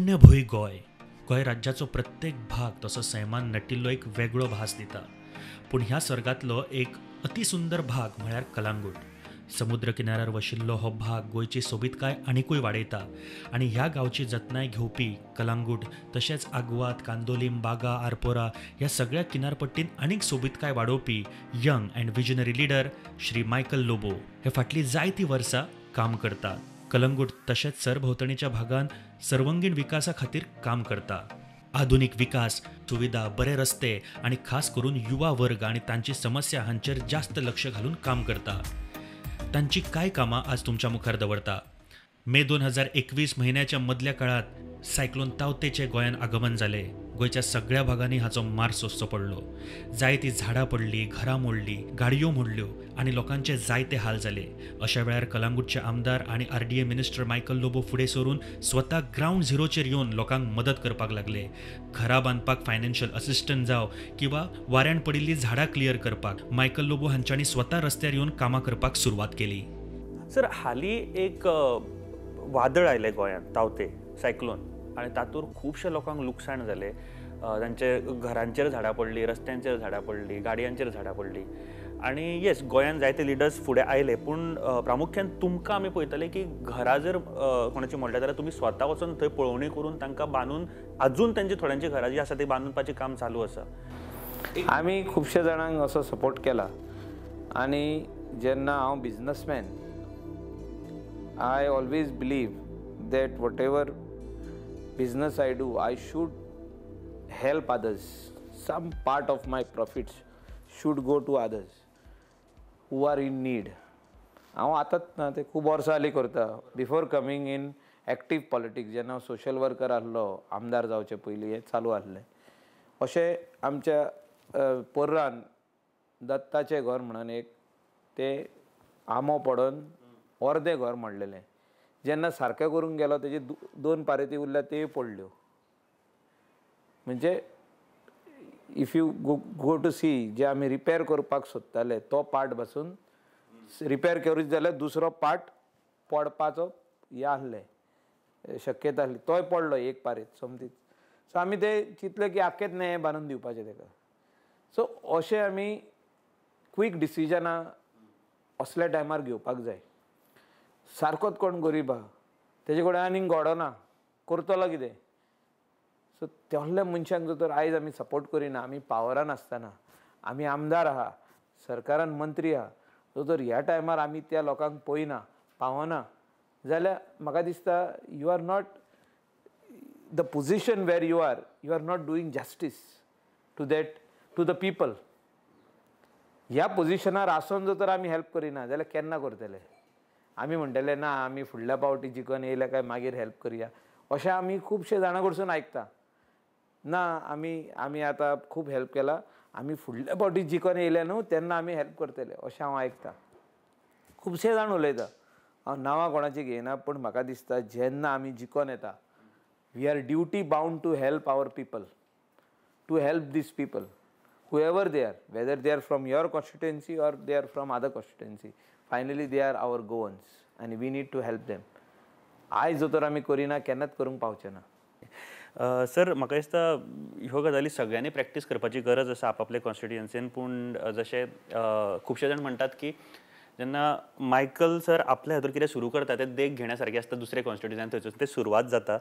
पुण्यभूंय गोंय. गोंय राज्याचो प्रत्येक भाग तसो सैमान नटिल्लो एक वेगळो भास दिता. पूण ह्या सर्गांतलो एक अतिसुंदर भाग म्हळ्यार कलांगूट. समुद्र किनाऱ्यार वशिल्लो हो भाग गोंयची सोबीतकाय आनिकूय वाडयता आनी ह्या गांवची जतनाय घेवपी कलांगूट तशेंच आगवाद, कांदोलीम, बागा, आरपोरा ह्या सगळ्या किनारपट्टीन आनीक सोबीतकाय वाडोवपी young and visionary leader Shri Michael Lobo हे फाटलीं जायतीं वर्सां काम करतात. कलंगूट तशेंच सरभोंवतणीच्या भागान सर्वंगीण विकासा खातीर काम करता. आधुनीक विकास, सुविधा, बरे रस्ते आनी खास करून युवा वर्ग आनी तांची समस्या हांचेर जास्त लक्ष घालून काम करता. तांची कांय कामां आज तुमच्या मुखार दवरता. मे 2021 म्हयन्याच्या मदल्या काळांत सायक्लोन तावतेचें गोंयांत आगमन जालें. गोंयच्या सगळ्या भागांनी हाचो मार सोंसचो पडलो. जायतीं झाडां पडलीं, घरां मोडलीं, गाडयो मोडल्यो आनी लोकांचे जायते हाल जाले. अशा वेळार कलांगूटचे आमदार आनी आरडीए मिनिस्टर मायकल लोबो फुडें सरून स्वता ग्रावंड झिरोचेर येवन लोकांक मदत करपाक लागले. घरां बांदपाक फायनान्शियल असिस्टंट जावं किंवा वाऱ्यान पडिल्लीं झाडां क्लियर करपाक मायकल लोबो हांच्यांनी स्वता रस्त्यार येवन कामां करपाक सुरवात केली. सर, हालीं एक वादळ आयलें गोंयांत, तावते सायक्लोन, आनी तातूंत खुबशे लोकांक लुकसाण जालें. तांचे घरांचेर झाडां पडलीं, रस्त्यांचेर झाडां पडलीं, गाडयांचेर झाडां पडलीं. आनी येस, गोंयांत जायते लिडर्स फुडें आयले, पूण प्रामुख्यान तुमकां आमी पळयताले की घरां जर कोणाची मोडल्या जाल्यार तुमी स्वता वचून थंय पळोवणी करून तांकां बांदून, अजून तांची थोड्यांची घरां जी आसा ती बांदपाचें काम चालू आसा. आमी खुबशे जाणांक असो सपोर्ट केला. आनी जेन्ना हांव businessman, I always believe that whatever business I do, I should help others. Some part of my profits should go to others who are in need. हांव आतांच ना, ते खूब वर्सां हालीं करता. Before coming in active politics, जेन्ना हांव सोशल वर्कर आसलो, आमदार जावचे पयलीं हें चालू आसलें. अशें आमच्या पोर्रान दत्ताचें घर म्हणून एक ते आंबो पडोन अर्दें घर मोडलेलें. जेन्ना सारकें करूंक गेलो तेजे दोन पारेती उरल्या त्यो पडल्यो. म्हणजे if you go to see, जे आमी रिपेर करपाक सोदताले तो पार्ट बसून रिपेर करीत जाल्यार दुसरो पार्ट पडपाचो हें आसलें, शक्यता आसली, तोय पडलो एक पारेत सोमतीच. सो आमी ते चिंतलें की आख्खेच न्हय बांदून दिवपाचें ताका. सो अशें आमी क्वीक डिसिजनां असल्या टायमार घेवपाक जाय. सारकोच कोण गरीब आहा तेजे कडेन आनीक घोडो ना, करतलो कितें? सो तसल्या मनशांक जर तर आयज आमी सपोर्ट करिना, आमी पावरान आसतना, आमी आमदार आहा, सरकारान मंत्री आहा, जर तर ह्या टायमार आमी त्या लोकांक पळयना, पावना जाल्यार म्हाका दिसता you are not the position where you are, you are not doing justice to that, to the people. ह्या पोजिशनार आसून जर तर आमी हेल्प करिना जाल्यार केन्ना करतले? आमी म्हणटले ना आमी फुडल्या पावटी जिखून येयले काय मागीर हेल्प करया, अशें आमी खुबशे जाणां कडसून आयकता. ना, आमी आमी आतां खूब हेल्प केला, आमी फुडल्या पावटी जिखून येयले न्हू तेन्ना आमी हेल्प करतले, अशें हांव आयकता. खुबशे जाण उलयता, हांव नांवां कोणाची घेयना, पूण म्हाका दिसता जेन्ना आमी जिखून येता, we are duty bound to help our people, to help these people, whoever they are, whether they are from your constituency or they are from other constituency. Finally they are our Goans आनी we need to help them. आयज जर तर आमी करिना केन्नाच करूंक पावचे ना. सर, म्हाका दिसता ह्यो गजाली सगळ्यांनी प्रॅक्टीस करपाची गरज आसा आपापले कॉन्स्टिट्युएन्सीन. पूण जशें खुबशे जाण म्हणटात की जेन्ना मायकल सर आपल्या हातूर कितें सुरू करता तें देख घेण्या सारकें आसता दुसरे कॉन्स्टिट्युएन्सीन, थंयसून तें सुरवात जाता.